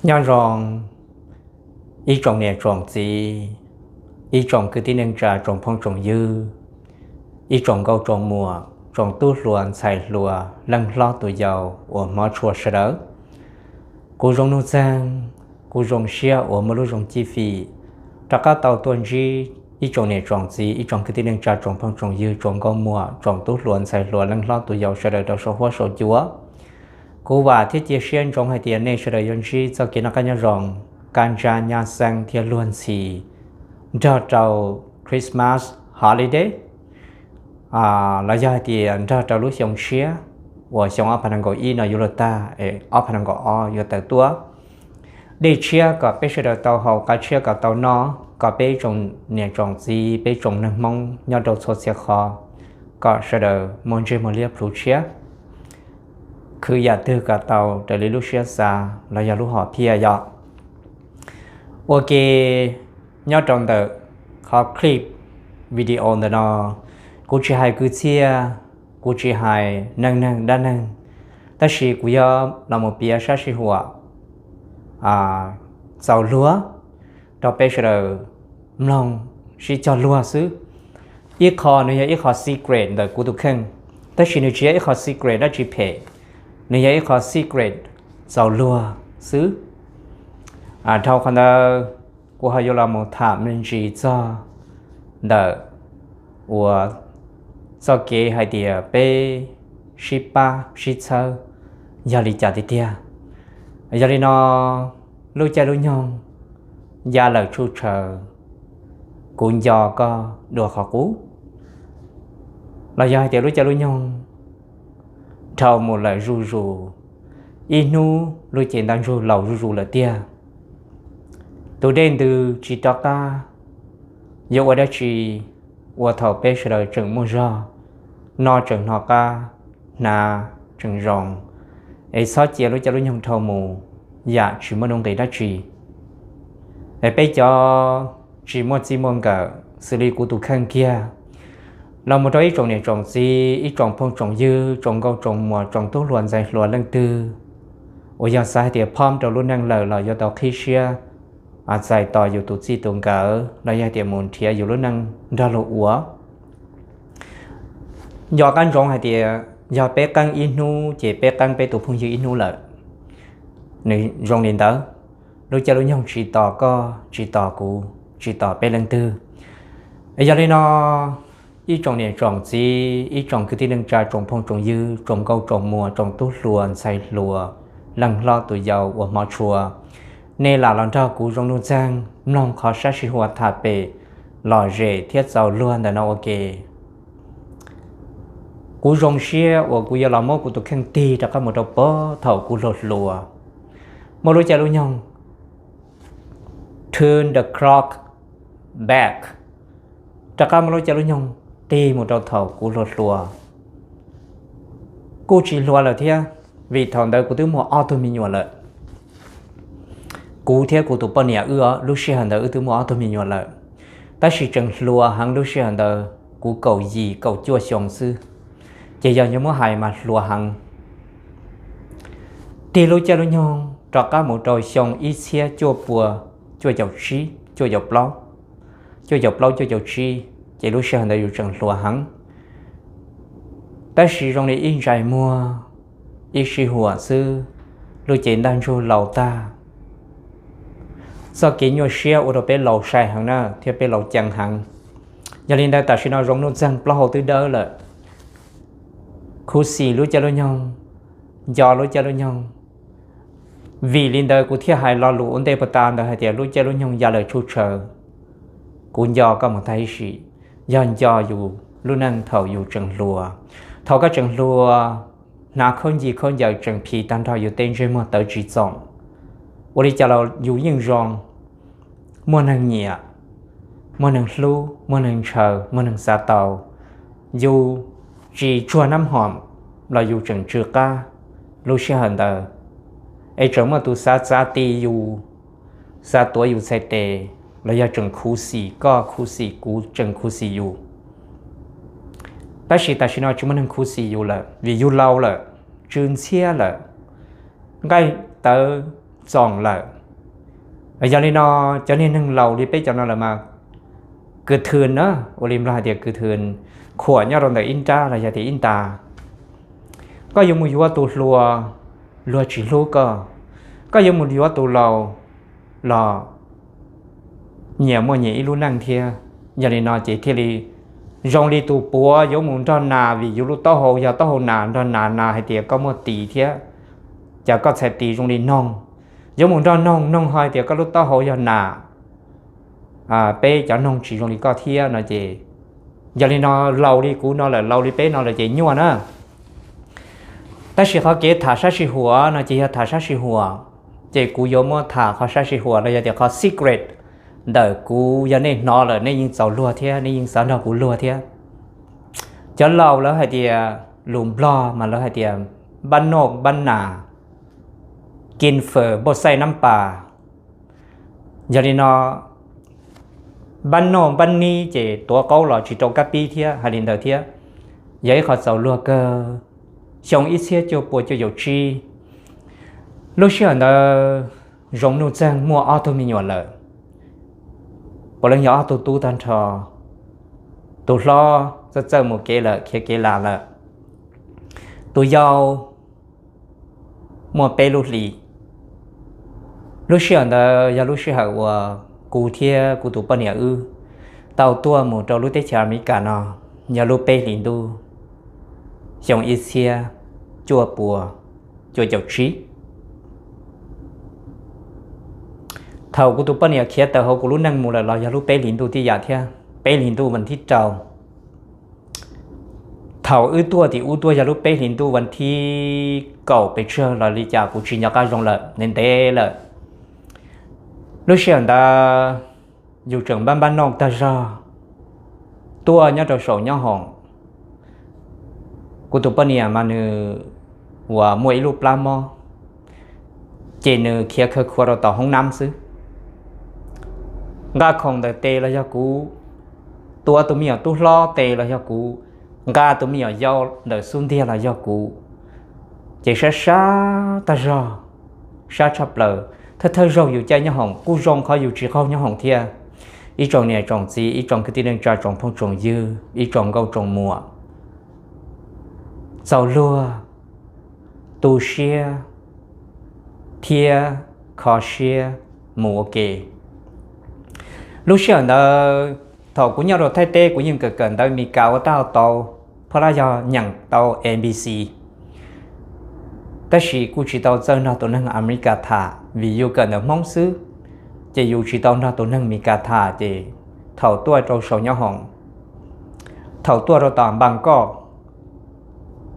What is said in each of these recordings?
Nyob zoo ib tsoom niam tsoom txiv, ib tsoom kwv tij neej tsa, tsoom phooj tsoom ywg, ib tsoom nkauj tsoom muam, tsoom tub hluas ntxhais hluas, leej hlob tus yau uas hmov tshua sawv daws. Kuv Zoo Nuj Txeeg, kuv zoo siab uas muaj lub zoo cib fim rov qab tau tuaj ntsib ib tsoom niam tsoom txiv, ib tsoom kwv tij neej tsa, tsoom phooj tsoom ywg, tsoom nkauj muam, tsoom tub hluas ntxhais hluas, leej hlob tus yau sawv daws rau saum huab saum cua. Kuv vam thiab cia siab ntsoov hais tias nej sawv daws yuav ntsib txoj kev noj qab nyob zoo, kab ntsab nyab xeeb thiab luag ntxhi nrog rau Christmas holiday, los yog hais tias nrog rau lub xyoo tshiab uas xyoo ob phav nees nkaum ib no yuav luag tag es ob phav nees nkaum ob yuav tawm tuaj. Dej tshiab kom peb sawv daws tau haus, qab tshiab kom tau noj, kom peb tsoom niam tsoom txiv, peb tsoom neeg Hmoob nyob rau txhua txhia qhov kom sawv daws muaj ntsej muag liab plhuv tshiab, khwv yam twg kom tau raws li lub siab xav los yog lub hom phiaj yom. Ua ke, nyob rau ntawm qhov clip video ntawm no, kuv tsis hais kwv txhiaj, kuv tsis hais neeg neeg dab neeg, tab sis kuv yuav los mus piav sab sij huam txaus luag rau peb sawv daws mloog sib cog luag xwb. Ib qho nws yog ib qho secret ntawm kuv tus kheej, tab sis nws tsis yog ib qho secret dab tsi phem, nws yog ib qho secret txaus luag xwb. Dhau qhov ntawd, kuv ho yuav los mus tham me ntsis txog ntawm uas txoj kev hais tias peb sib pab sib txhawb yog li cas tiag tiag. Yog li no, lub caij lub nyoog ya lawm tshuj tshaws, kuv nco koj dua qhov qub. Los yog hais tias lub caij lub nyoog dhau mus lawm zuj zus, ib hnub lub cev ntaj ntsug laus zuj zus lawm tiag. Tus dej ntws tsis rov qab, yuav ua dab tsi ua thaum peb sawv daws tseem muaj zog, noj tseem hnov qab, hnav tseem zoo, es txhob cia lub caij lub nyoog dhau mus yam tsis muaj nuj nqis dab tsi. Es peb cov tsis muaj txij muaj nkawm xws li kuv tus kheej kiag, los mus rau ib tsoom niam tsoom txiv, ib tsoom phooj tsoom ywg, tsoom nkauj tsoom muam, tsoom tub hluas ntxhais hluas leej twg uas yog xav hais tias phom rau lub neej lawm los yuav tau qhib siab txais tos yus tus txij tus nkawm los yog hais tias mus nrhiav yus lub neej nrog luag ua. Nco qab ntsoov hais tias yog peb qeeb ib hnub ces peb qeeb peb tus phooj ywg ib hnub lawm. Nws zoo li ntawd, lub caij lub nyoog tsis tos koj, tsis tos kuv, tsis tos peb leej twg. Yog li no, ib tsoom niam tsoom txiv, ib tsoom kwv tij neej tsa, tsoom phooj tsoom ywg, tsoom nkauj tsoom muam, tsoom tub hluas ntxhais hluas, leej hlob tus yau uas hmov tshua, nej lam los nrog kuv Zoo Nuj Txeeg mloog qhov sab sij huam tham pem lom zem thiab txaus luag ntawm no ua ke. Kuv zoo siab uas kuv yuav los muab kuv tus kheej tig rov qab mus rau puag thaum kuv hluas hluas. Muaj lub caij lub nyoog turn the clock back, rov qab muaj lub caij lub nyoog tig mus rau thaum kuv hluas hluas. Kuj tsis hluas lawm thiab, vim thaum ntawd kuv twb muaj ob tug me nyuam lawm. Kuv thiab kuv tus poj niam wb lub sij hawm ntawd wb twb muaj ob tug me nyuam lawm, tab sis tseem hluas heev lub sij hawm ntawd kuv kaum yim kaum cuaj xyoo xwb, ces yog yuav muab hais mas hluas heev. Tig lub caij lub nyoog rov qab mus rau xyoo ib txhiab cuaj pua cuaj caum tsib, cuaj caum plaub, cuaj caum plaub cuaj caum tsib, ces lub sij hawm ntawd yus tseem hluas heev. Tab sis zoo li ib ntsais muag, ib sij huam xwb, lub cev ntaj ntsug laus tag. Txoj kev nyuaj siab ua rau peb laus sai heev na thiab peb laus ceev heev. Yog li ntawd tam sim no Zoo Nuj Txeeg plaub hau twb dawb lawm, khuv xim lub caij lub nyoog, nco lub caij lub nyoog. Vim li ntawd kuv thiaj hais lo lus ua ntej puag ta ntawd hais tias lub caij lub nyoog ya lawm tshuj tshaws, kuv nco koj mus tag ib sim, yog nco yus lub neej thaum yus tseem hluas. Thaum koj tseem hluas, hnav khaub ncaws khaub ncaws tseem phim tag nrho yus tej ntsej muag tawv tsis txoom, ua li cas los yus yeej zoo, muaj neeg nyiam, muaj neeg hlub, muaj neeg ntshaw, muaj neeg xav tau. Yus tsis tsuag nab hom los yus tseem tsw qab lub sij hawm ntawd, es tseem muaj tus xav txav ti yus, xav tuav yus txhais tes, los yog tseem khuv xim koj khuv xim kuv tseem khuv xim yus. Tab sis tam sim no tsis muaj neeg khuv xim yus lawm vim yus laus lawm, tsw ntxhiab lawm, nqaij tawv txoos lawm. Yog li no, cov niag neeg laus li peb cov no lawm mas kws thws na, ua li Nplog hais tias kws thws, khuam nyob rau ntawm ib nrab los yog tias ib ntas. Koj yuav mus yuav tus hluas, luag tsis hlub koj. Koj yuav mus yuav tus laus los nyias muaj nyias ib lub neej thiab. Yog li no ces thiaj li zoo li tus puav yuav mus nrog nas vim yus lub taub hau yog taub hau nas, nrog nas, nas hais tias koj muaj tis thiab, cas koj txhais tis zoo li noog. Yuav mus nrog noog, noog ho hais tias koj lub taub hau yog nas, peb cov noog tsis zoo li koj thiab no ces, yog li no laus li kuv no lawm, laus li peb no lawm ces nyuaj na. Tab sis qhov kev tham sab sij huam no ces yog tham sab sij huam, ces kuv yuav muab tham qhov sab sij huam los yog tias qhov secret ntawm kuv, yog nej hnov lawm nej yeej txaus luag thiab, nej yeej xav nrog kuv luag thiab. Cov laus lawv hais tias, lus Nplog mas lawv hais tias npab noj npab nas, kij fawm npauj xaij nab pas. Yog li no, npab noj npab nib ces tuav qaub los tsis rau kab pib thiab, hais li ntawd thiab. Yog ib qho txaus luag kawg. Xyoo ib txhiab cuaj pua cuaj caum tsib, lub sij hawm ntawd Zoo Nuj Txeeg muaj ob tug me nyuam lawm, puav leej yog ob tug tub tag nrho. Tus hlob txawj txawj mus kev lawm, khiav kev las lawm. Tus yau muaj peb lub hlis. Lub sij hawm ntawd yog lub sij hawm uas kuv thiab kuv tus poj niam wb tau tuaj mus rau lub teb chaws Amelikas no, yog lub peb hlis ntuj xyoo ib txhiab cuaj pua cuaj caum tsib. Thaum kuv tus poj niam khiav tawm hauv kuv lub neej mus lawm los yog lub peb hlis ntuj tib yam thiab, peb hlis ntuj vas thib rau. Thaum wb tuaj tim ub tuaj yog lub peb hlis ntuj vas thib kaum pes tsawg los li cas kuv tsis nco qab zoo lawm, ntev ntev lawm. Lub sij hawm ntawd yus tseem npab npab noj tag zog, tuaj nyob rau saum nyob hoom. Kuv tus poj niam mas nws uas muaj ib lub plab mob, ces nws khiav khawv khuav rau tom hoob nab xwb. Nqa khoom ntawm tes los yog kuv, tuav tus me nyuam tub hlob tes los yog kuv, nqa tus me nyuam yau ntawm xub ntiag los yog kuv. Ces sab sab tag zog, sab tshaj plaws. Thawj thawj zaug yus caij nyob hoom kuj zoo qhov yus tsis qaug nyob hoom thiab. Ib tsoom niam tsoom txiv, ib tsoom kwv tij neej tsa, tsoom phooj tsoom ywg, ib tsoom nkauj tsoom muam, txaus luag, tu siab thiab kho siab mus ua ke. Lub sij hawm ntawd thaum kuv nyob rau Thaib teb kuv yeej kawm kawm ntawv Meskas ua tab ua tau, phab lab yog nyeem tau A B C. Tab sis kuj tsis tau txawj nrog tus neeg Amelikas tham vim yus kawm ntawv Hmoob xwb, ces yus tsis tau nrog tus neeg Meskas tham. Ces thaum tuaj rau saum nyob hoom, thaum tuaj rau tom Npas Koj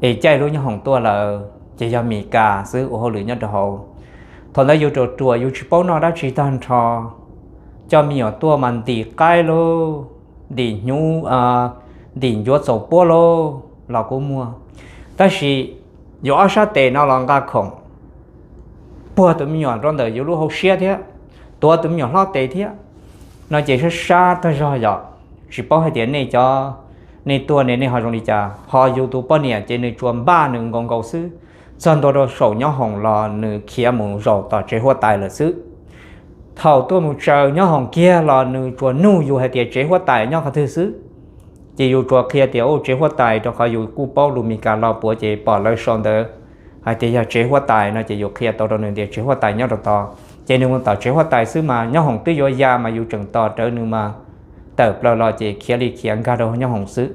es caij lub nyob hoom tuaj lawm ces yog Meskas xwb ua hauj lwm nyob rau hauv. Thaum ntawd yus ruam ruam yus tsis paub noj dab tsi tag nrho, coj me nyuam tuaj mas ntim qaib lauj, ntim hnyuv, ntim ncuav txaus puab lauj los kuj muaj. Tab sis yus ob sab tes no los nqa khoom, puag tus me nyuam rau ntawm yus lub hauv siab thiab, tuav tus me nyuam hlob tes thiab no ces sab sab tag zog yom. Tsis paub hais tias nej cov, nej tuaj ne nej ho zoo li cas, ho yus tus poj niam ces nws tsuas npaj nws nkaus nkaus xwb, txog ntua rau saum nyob hoom los nws khiav mus zaum tom tsev huab tais lawm xwb. Thaum tuaj mus tsaws nyob hoom kiag los nws tsuas nug yus hais tias tsev huab tais nyob qhov twg xwb. Ces yus tsuas qhia tias u tsev huab tais, rau qhov yus kuj paub lus Meskas los puav ces pom lawv sau ntawd hais tias yog tsev huab tais no ces yus qhia tau rau nws tias tsev huab tais nyob rau tod. Ces nws mus tom tsev huab tais xwb mas nyob hoom twb yuav ya mas yus tseem tos rawv nws mas tawm plaws los ces khiav li khiav nkag rau nyob hoom xwb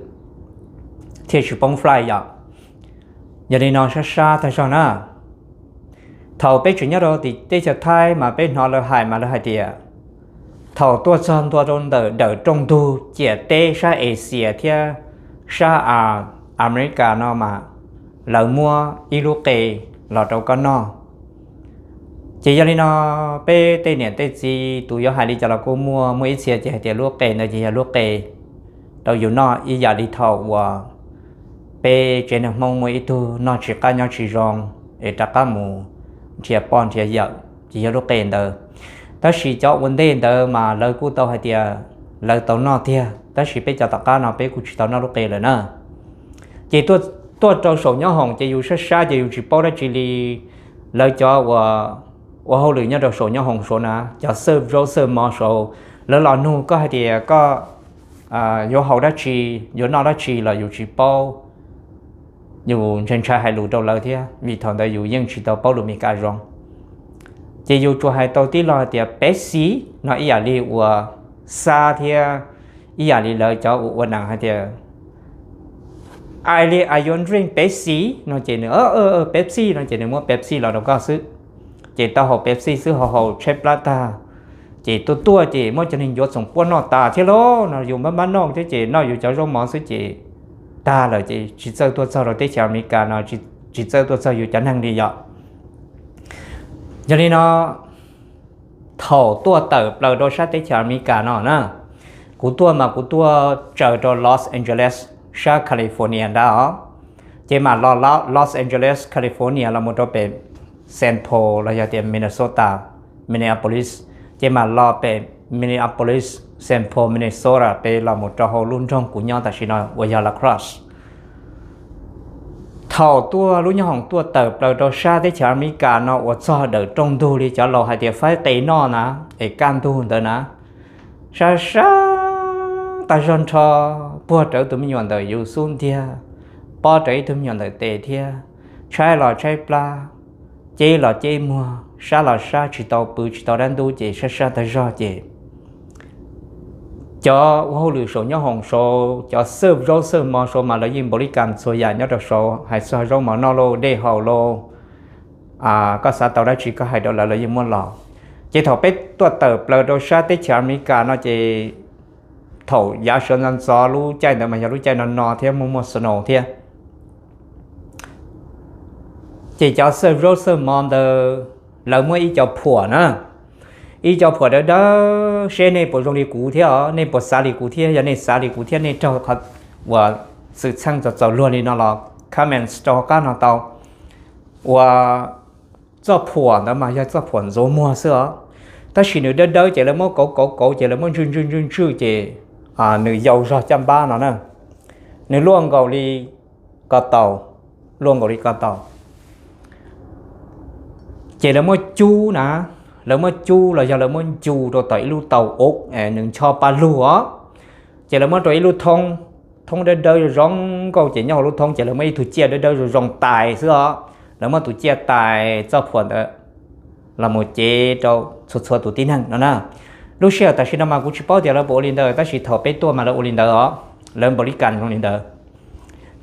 thiaj tsis poob flight yom. Yog li no sab sab tag zog na. Thaum peb tseem nyob rau tim teb chaws Thaib mas peb hnov lawv hais mas lawv hais tias thaum tuaj txog ntua rau ntawm dawm rooj ntug ciam teb sab Asia thiab sab Amelikas no mas lawv muab ib lub qe los rau koj noj. Ces yog li no, peb tej niam tej txiv tus yuav hais li cas los kuj muaj, muaj ib txhia ces hais tias lub qe ntawd ces yog lub qe rau yus noj ib yam li thaum uas peb tsev neeg Hmoob muaj ib tug noj tsis qab nyob tsis zoo es rov qab mus nrhiav poj nrhiav yawm ces yog lub qe ntawd. Tab sis cov ua ntej ntawd mas lawv kuj tau hais tias lawv tau noj tiag, tab sis peb cov tom qab no peb kuj tsis tau noj lub qe lawm na. Ces tuaj rau saum nyob hoom ces yus sab sab ces yus tsis paub dab tsi li. Lawv cov uas ua hauj lwm nyob rau saum nyob hoom saud na, cov xawj zaub xawj mov saud, lawv los nug koj hais tias koj yuav haus dab tsi, yuav noj dab tsi los yus tsis paub, yus ntshai ntshai hais lus rau lawv thiab vim thaum ntawd yus yeej tsis tau paub lus Meskas zoo. Ces yus tsuas hais tau tib lo hais tias Pepsi no ib yam li uas Xab thiab ib yam li lawv cov ua ua nees hais tias I li I yuav drink Pepsi no ces nws Pepsi no ces nws muab Pepsi los rau koj xwb. Ces tau haus Pepsi xwb, haus haus tshaib plab tag, ces tuaj tuaj ces muab cov neeg ncuav txoom puab noj tas thiab lauj no, yus npab npab noj thiab ces noj yus cov zaub mov xwb ces tag lawm ces tsis txawj tuaj txog rau teb chaws Amelikas no, tsis txawj tuaj txog yus cov neeg li yom. Yog li no, thaum tuaj tawm plaws rau sab teb chaws Amelikas no na, kuv tuaj mas kuv tuaj tsaws rau Los Angeles sab California ntag os. Ces mam los Los Angeles, California los mus rau pem Saint Paul los yog tias Minnesota, Minneapolis. Ces mam los pem Minneapolis, Saint Paul, Minnesota pem los mus rau hauv lub nroog kuv nyob tam sim no uas yog La Crosse. Thaum tuaj lub nyob hoom tuaj tawm plaws rau sab teb chaws Amelikas no uas txog dawm rooj ntug li cov laus hais tias faib qe noj na, es kaj ntug ntawd na, sab sab tag zog nrho, puag rawv tus me nyuam ntawm yus xub ntiag, pob rawv ib tug me nyuam ntawm tes thiab, tshaib los tshaib plab, ceb los ceb muag, sab los sab tsis tau pw tsis tau dab ntub ces sab sab tag zog ces cov ua hauj lwm saum nyob hoom saud, cov xawj zaub xawj mov saud mas lawv yeej npaum li kas txhua yam nyob rau saud, hais txog zaub mov noj lauj, dej haus lauj, koj xav tau dab tsi koj hais rau lawv, lawv yeej muab los. Ces thaum peb tuaj tawm plaws rau sab teb chaws Amelikas no ces thaum yav sawv ntxov ntxov lub caij ntawd mas yog lub caij no no thiab muaj muaj snow thiab. Ces cov xawj zaub xawj mov ntawd lawv muab ib co phuam na, ib co phuam dawb dawb, seb nej puas zoo li kuv thiab os, nej puas xav li kuv thiab. Yog nej xav li kuv thiab nej raug qhov uas xwm txheej txaus txaus luag li no los comments rau hauv qab no tau. Uas txoj phuam ntawd mas yog txoj phuam ntxuav muag xwb os, tab sis nws dawb dawb ces lawv muab kauv kauv kauv ces lawv muab ntswj ntswj ntswj ntswj ces nws yau zog caj npab no na, nws luaj nkaus li ko taus, luaj nkaus li ko taus. Ces lawv muab cub na, lawv muab cub los yog lawv muab ncu rau tom ib lub tau ub, nws ncho pa lug os. Ces lawv muab rau ib lub thoob, thoob dawb dawb zoo nkauj ces nyob hauv lub thoob ces lawv muab ib tug ciaj dawb dawb zoo zoo tais xwb os. Lawv muab tus ciaj tais txoj phuam ntawd los mus cev rau txhua txhua tus tib neeg no na. Lub sij hawm tam sim no mas kuv tsis paub tias lawv puas ua li ntawd, tab sis thaum peb tuaj mas lawv ua li ntawd os, lawv npaum li kas zoo li ntawd.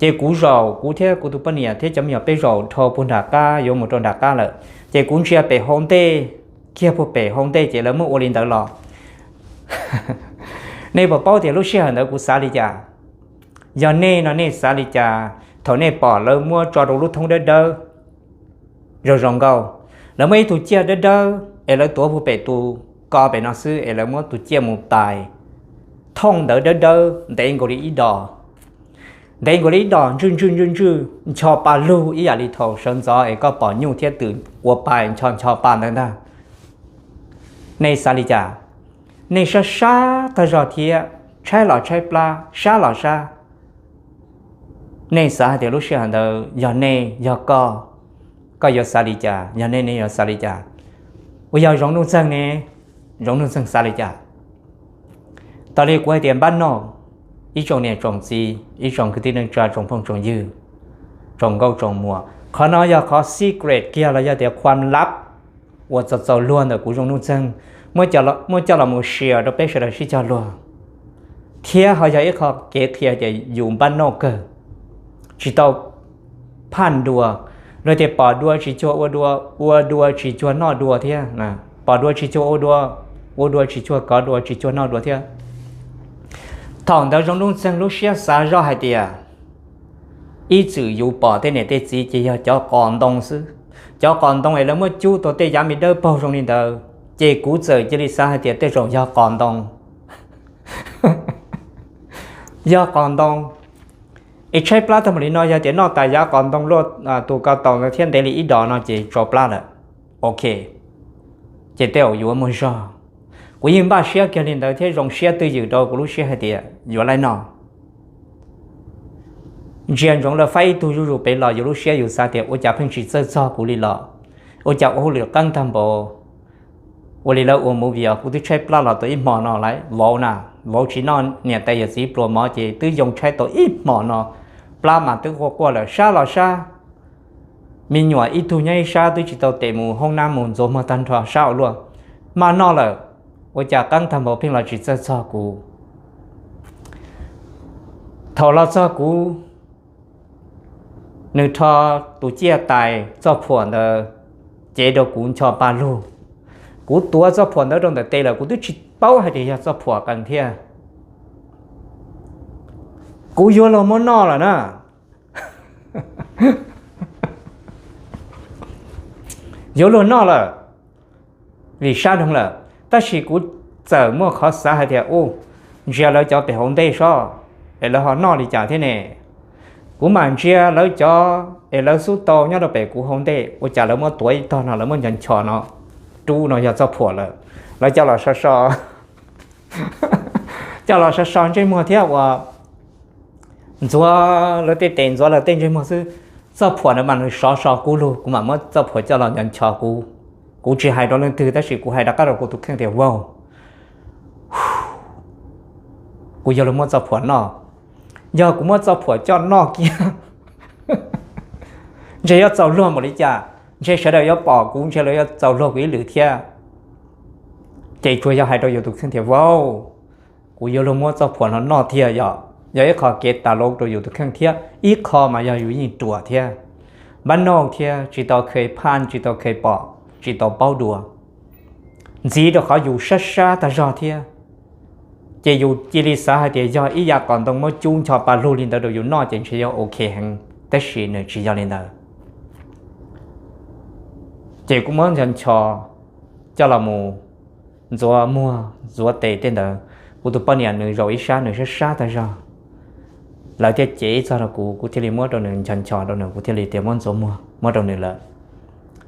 Ces kuv zaum, kuv thiab kuv tus poj niam thiab cov me nyuam peb zaum dhau puag nram qab yuav mus rau nram qab lawm, ces kuv ntsia pem hauv ntej, kiag puag pem hauv ntej ces lawv muab ua li ntawd los. Nej puas paub tias lub sij hawm ntawd kuv xav li cas? Yog nej no nej xav li cas thaum nej pom lawv muab tso rau lub thoob dawb dawb zoo zoo nkauj, lawv muab ib tug ciaj dawb dawb es lawv tuav puag pem tus ko pem no xwb es lawv muab tus ciaj mus tais, thooj ntawd dawb dawb ntev nkaus li ib dos, ntev nkaus li ib dos ntswj ntswj ntswj ntswj ncho pa lug ib yam li thaum sawv ntxov es koj pom nyuj thiab twm ua pa ncho ncho pa ntawd ntag. Nej xav li cas? Nej sab sab tag zog thiab, tshaib los tshaib plab, sab los sab. Nej xav hais tias lub sij hawm ntawd yog nej, yog koj, koj yuav xav li cas? Yog nej, nej yuav xav li cas? Uas yog Zoov Nuj Ntxeeg ne, Zoov Nuj Ntxeeg xav li cas? Tas li kuv hais tias npab noj, ib tsoom niam tsoom txiv, ib tsoom kwv tij neej tsa, tsoom phooj tsoom ywg, tsoom nkauj tsoom muam, qhov no yog qhov secret kiag los yog tias khuam lab uas txaus txaus luag ntawm kuv Zoov Nuj Ntxeeg, muab coj los mus share rau peb sawv daws sib cog luag, thiab ho yog ib qho kev qhia tias yus npab noj kawg, tsis tau phaj dua, los tias pom dua tsis cuag ua dua, ua dua tsis cuag noj dua thiab, pom dua tsis cuag ua dua, ua dua tsis cuag kov dua, tsis cuag noj dua thiab. Thaum ntawd Zoov Nuj Ntxeeg lub siab xav zoj hais tias ib txwm yus pom tej niam tej txiv ces yog cov qos ntoo xwb, cov qos ntoo es lawv muab cub tau tej yav me dawb paug zoo li ntawd, ces kuv txawm cia li xav hais tias tej zaum yog qos ntoo. Yog qos ntoo. Es tshaib plab tag npaum li no, yog tias noj tas yav qos ntoo luaj tus ko taus ntawd thiab ntev li ib dos no ces tsau plab lawm. Ok, ces tej zaum yuav muaj zog. Kuv yeej npaj siab kiag li ntawd thiab zoo siab twj ywm rau kuv lub siab hais tias yuav laib noj. Ntsia ntsoov lawv faib ib tug zuj zus pem los yus lub siab yus xav tias ua cas pheej tsis txawj txog kuv li los. Ua cas ua hauj lwm qeeb tag npaum, ua li lawv ua movie os, kuv twb tshaib plab los tau ib hmo no lawm, vauv na, vauv tsis noj niam tais yawm txiv pluas mov ces twb yoo tshaib tau ib hmo no, plab mas twb quaj quaj lawm, sab los sab, me nyuam ib tug nyob ib sab twb tsis tau tes mus hoob nab mus ntxuav muag tag nrho sab ua luaj, maj noj lawm, ua cas qeeb tag npaum pheej los tsis txawj txog kuv. Thaum los txog kuv, nws rho tus ciaj tais txoj phuam ntawd cev rau kuv ncho pa lug. Kuv tuav txoj phuam ntawd rau ntawm tes lawm, kuv twb tsis paub hais tias yog txoj phuam qees thiab. Kuv yuav luag muab noj lawm na. Yuav luag noj lawm, vim sab dhau lawm, tab sis kuv txawm muaj qhov xav hais tias, u, ntsia lawv cov pem hauv ntej sob, es lawv ho noj li cas thiab ne? Kuv mam ntsia lawv cov es lawv xub tau nyob rau pem kuv hauv ntej, ua cas lawv muab tuav ib tog no, lawv muab ncho ncho no, rub no yog txoj phuam lawm, lawv coj los so so, coj los so so ntsej muag thiab uas ntxuav lawv tej tes ntxuav lawv tej ntsej muag xwb. Txoj phuam ntawd mas nws sov so kub lug, kuv mam muab txoj phuam coj los ncho ncho kuv. Kuv tsis hais rau leej twg tab sis kuv hais rov qab rau kuv tus kheej tias, wow, kuv yuav luag muab txoj phuam noj. Yog kuv muab txoj phuam coj noj kiag, ntshe yuav txaus luag npaum li cas, ntshe sawv daws yuav pom kuv, ntshe lawv yuav txaus luag kuv ib lwm thiab. Ces tsuas yog hais rau yus tus kheej tias, wow, kuv yuav luag muab txoj phuam no noj thiab yom. Yog ib qho kev tas lov rau yus tus kheej thiab ib qho mas yog yus yeej ruam thiab, npab nauj thiab tsis tau kheev phaj, tsis tau kheev pom, tsis tau paub dua. Ntxiv rau qhov yus sab sab tag zog thiab, ces yus cia li xav hais tias yog ib yam qos ntoo muab cub ncho pa lug li ntawd rau yus noj ces ntshe yog ok heev, tab sis nws tsis yog li ntawd. Ces kuv muab ncho ncho coj los mus ntxuav muag ntxuav tes tej ntawd, kuv tus poj niam nws zaum ib sab nws sab sab tag zog, lawv thiaj cev ib txoj rau kuv, kuv thiaj li muab rau nws ncho ncho rau nws, kuv thiaj li tias muab ntxuav muag muab rau nws lawm.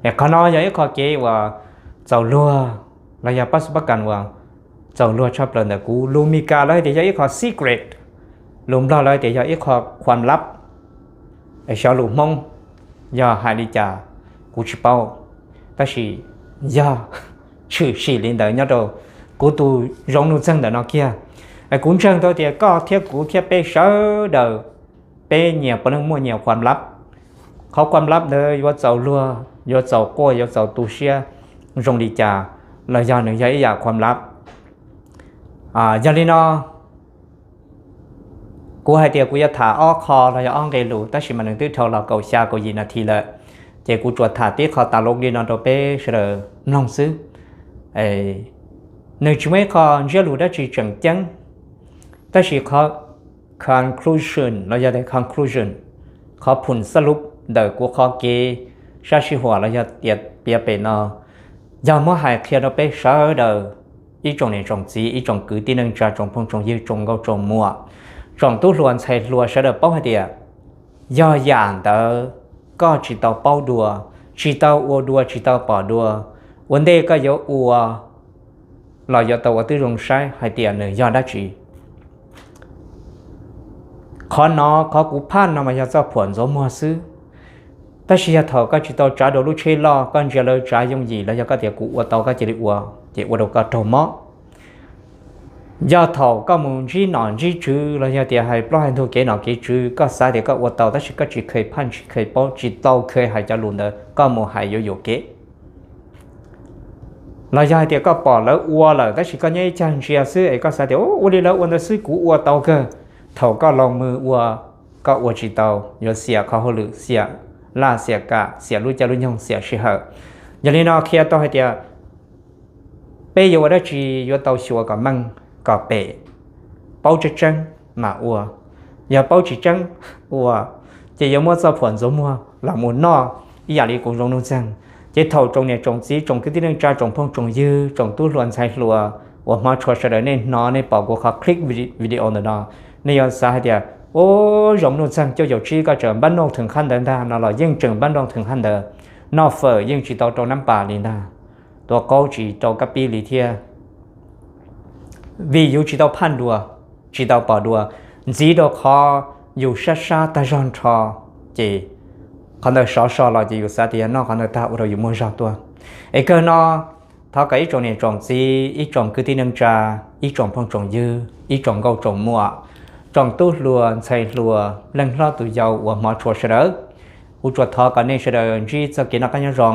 Es qhov no yog ib qho kev uas txaus luag los yog pab xub pab kas uas txaus luag tshaj plaws ntawm kuv. Lus Mis Kas lawv hais tias yog ib qho secret, lus Nplog lawv hais tias yog ib qho khuam lab, es xyov lus Hmoob yog hais li cas kuv tsis paub, tab sis yog tshwm sim li ntawd nyob rau kuv tus Zoov Nuj Txeeg ntawm no kiag. Es kuv ntseeg tau tias koj thiab kuv thiab peb sawv daws, peb nyias puav leej muaj nyias khuam lab. Qhov khuam lab ntawd yuav txaus luag, yuav txaus quaj, yuav txaus tu siab zoo li cas los yog nws yog ib yam khuam lab. Yog li no, kuv hais tias kuv yuav tham ob qho los yog ob nqe lus, tab sis mas nws twb dhau los kaum xya kaum yim nas this lawm, ces kuv tsuas tham tib qho tas lus li no rau peb sawv daws mloog xwb. Nws tsis muaj ib qho ntsiab lus dab tsi tseem ceeb, tab sis qhov conclusion los yog tias conclusion, qhov phum xab lub ntawm kuv qhov kev sab sij huam los yog tias piav pem no, yog muab hais qhia rau peb sawv daws, ib tsoom niam tsoom txiv, ib tsoom kwv tij neej tsa, tsoom phooj tsoom ywg, tsoom nkauj tsoom muam, tsoom tub hluas ntxhais hluas sawv daws paub hais tias yog yam ntawd koj tsis tau paub dua, tsis tau ua dua, tsis tau pom dua, ua ntej koj yuav ua los yuav tau ua tib zoo saib hais tias nws yog dab tsi. Qhov no qhov kuv phaj no mas yog txoj phuam ntxuav muag xwb. Tab sis yog thaum koj tsis tau tsav dua lub tsheb loj, koj ntsia lawv tsav yooj yim los yog koj tias kuv ua tau koj cia li ua, ces ua rau koj raug mob. Yog thaum koj mus ntsib nom ntsib tswv los yog tias hais plaub hais ntug kev nom kev tswv, koj xav tias koj ua tau tab sis koj tsis kheev phaj tsis kheev paub, tsis tau kheev hais cov lus ntawd, koj mus hais yuav yuam kev. Los yog hais tias koj pom lawv ua lawm tab sis koj nyob ib cag ntsia xwb es koj xav tias ua li lawv ua ntawd xwb kuv ua tau kawg. Thaum koj los mus ua, koj ua tsis tau, yuav xiam qhov hauj lwm, xiam laj xiam kam, xiam lub caij lub nyoog, xiam sij hawm. Yog li no qhia tau hais tias peb yuav ua dab tsi yuav tau xyuas kom meej kom pem, paub tseeb tseeb mas ua, yog paub tsis tseeb ua, ces yuav muab txoj phuam ntxuav muag los mus noj ib yam li kuv Zoov Nuj Txeeg. Ces thaum tsoom niam tsoom txiv, tsoom kwv tij neej tsa, tsoom phooj tsoom ywg, tsoom tub hluas ntxhais hluas uas hmov tshua sawv daws nej hnov nej pom kuv qhov clip video ntawm no, nej yuav xav hais tias, u, Zoov Nuj Txeeg cuaj caum tsib koj tseem npab noj theem qhab ntawd ntag no los yeej tseem npab noj theem qhab ntawd, noj fawm yeej tsis tau rau nab pas li ntag, tua qaub tsis rau kab pib li thiab. Vim yus tsis tau phaj dua, tsis tau pom dua, ntxiv rau qhov yus sab sab tag zog nrho, ces qhov ntawd sov so los ces yus xav tias yog noj qhov ntawd tag ua rau yus muaj zog tuaj. Es kawg no, thov kom ib tsoom niam tsoom txiv, ib tsoom kwv tij neej tsa, ib tsoom phooj tsoom ywg, ib tsoom nkauj tsoom muam, tsoom tub hluas ntxhais hluas, leej hlob tus yau uas hmov tshua sawv daws, kuv tsuas thov kom nej sawv daws ntsib txoj kev noj qab nyob zoo,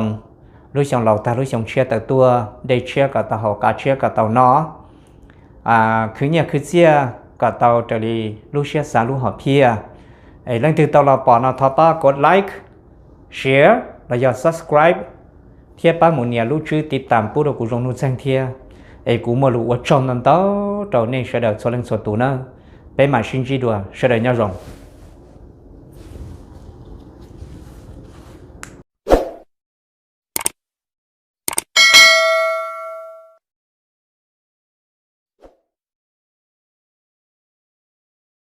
lub xyoo laus tag lub xyoo tshiab tawm tuaj, dej tshiab kom tau haus, qav tshiab kom tau noj, khwv nyiaj khwv txiaj kom tau raws li lub siab xav lub hom phiaj. Es leej twg tau los pom no thov pab kov like, share los yog subscribe thiab pab mus nias lub tswb tiv tam pub rau kuv Zoo Nuj Txeeg thiab. Es kuv muaj lus ua tsaug ntau ntau rau nej sawv daws txhua leej txhua tus nawb. Peb mam sib ntsib dua, sawv daws nyob zoo.